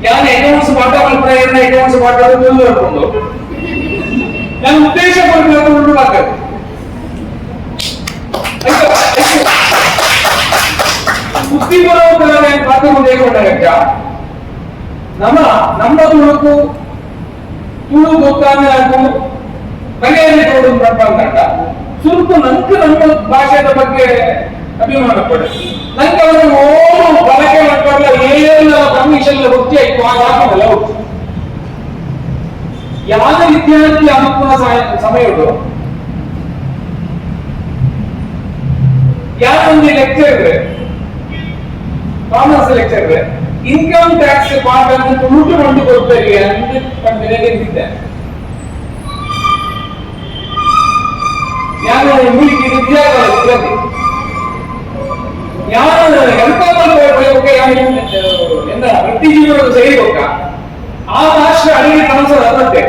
ಯಾನ್ ಅಕೌಂಟ್ಸ್ ಪಾಠ ಮಲ್ಪುನ ಏರ್ನ ಅಕೌಂಟ್ಸ್ ಪಾಠ ಮುಂದುವರ್ಕೊಂಡು ನಾನು ಉದ್ದೇಶ ಪೂರ್ವಕ ಉಂಡು ಮಾಡ್ತಾರೆ. ಬುದ್ಧಿಪೂರ್ವಕ ಪಾಠ ಮುಂದೆ ನಮ್ಮ ನಮ್ಮ ತುಳುಕು ತುಳು ಗೊತ್ತಾನೆ ಮನೆಯಲ್ಲಿ ತೋಡು ಪಂಡ ಸುರುಕು ನಂಗೆ ನಮ್ಮ ಭಾಷೆದ ಬಗ್ಗೆ ಅಭಿಮಾನ ಪಡೆ. ನಂಗೆ ಅವನು ಓನು ಬಳಕೆ ಮಾಡ್ಕೊಳ್ಳ ಏನೆಲ್ಲ ಪರ್ಮಿಷನ್ ಗೊತ್ತೇ ಆಯ್ತು. ಆ ಹಾಕಿದಲ್ಲ ಯಾವ ವಿದ್ಯಾರ್ಥಿ ಅನುಕೂಲ ಸಮಯಗಳು ಯಾರೊಂದು lecture, commerce lecture, income tax ಪಾಠ ತುಳುಟು ಬಂದು ಕೊಡ್ತಾರೆ ಅಂತ ಪಂಡಿದೆ. ನಾನು ಮೂಲಿಗೆ ವಿದ್ಯಾರ್ಥಿ, ಯಾರು ಎಂತ ಎಂದ ವೃತ್ತಿ ಜೀವನದ ಸೇರಿಕೊಕ್ಕ ಆ ಭಾಷೆ ಅಡಿಗೆ ಕನಸು ಅದತ್ತೆ.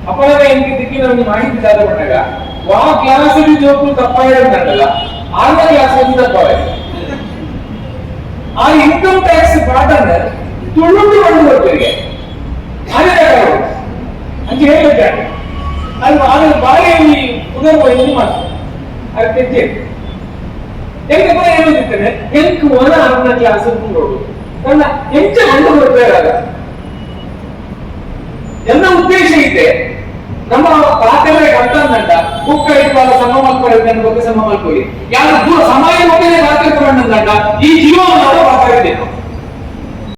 ಅಪ್ಪನ ಎಂಕಿದ್ದಕ್ಕೆ ನಮಗೆ ಮಾಹಿತಿ ಜಾತ ಪಟ್ಟಾಗ ವಾ ಕ್ಲಾಸ್ ಜೋಕು ತಪ್ಪಾಗಿರೋದಲ್ಲ, ಆರನೇ ಕ್ಲಾಸ್ ತಪ್ಪಾಗಿದೆ. ಆ ಇನ್ಕಮ್ ಟ್ಯಾಕ್ಸ್ ಪಾಠ ತುಳುಟು ಬಂದು ಕೊಡ್ತೀರಿಗೆ ಅದೇ ಅಂತ ಹೇಳಿದ್ದಾರೆ. ಅದು ಆದ್ರೆ ಬಾಯಿಯಲ್ಲಿ ಪುನರ್ವೈದ್ಯ ಮಾಡ್ತಾರೆ. ಅದಕ್ಕೆ ಎಂಕ ಏನಿರ್ತೇನೆ ಎಂಕ್ ಒನ ಅರ್ನ ಕ್ಲಾಸ್ ನೋಡು ನನ್ನ ಎಂಚ ಬಂದು ಕೊಡ್ತಾರೆ. ಎಲ್ಲ ಉದ್ದೇಶ ಇದೆ. ನಮ್ಮ ಪಾತೆಲ್ಲ ಅರ್ಥಂದಂಟ ಬುಕ್ ಐದು ಸಮ ಮಲ್ಕೊಳ್ಳಿ ಬಗ್ಗೆ ಸಮ ಮಲ್ಕೊಳ್ಳಿ. ಯಾರು ದೂರ ಸಮಾಜ ಮಧ್ಯೆ ಪಾತ್ರ ಈ ಜೀವನ ಪಾತ್ರ ಇದೆ.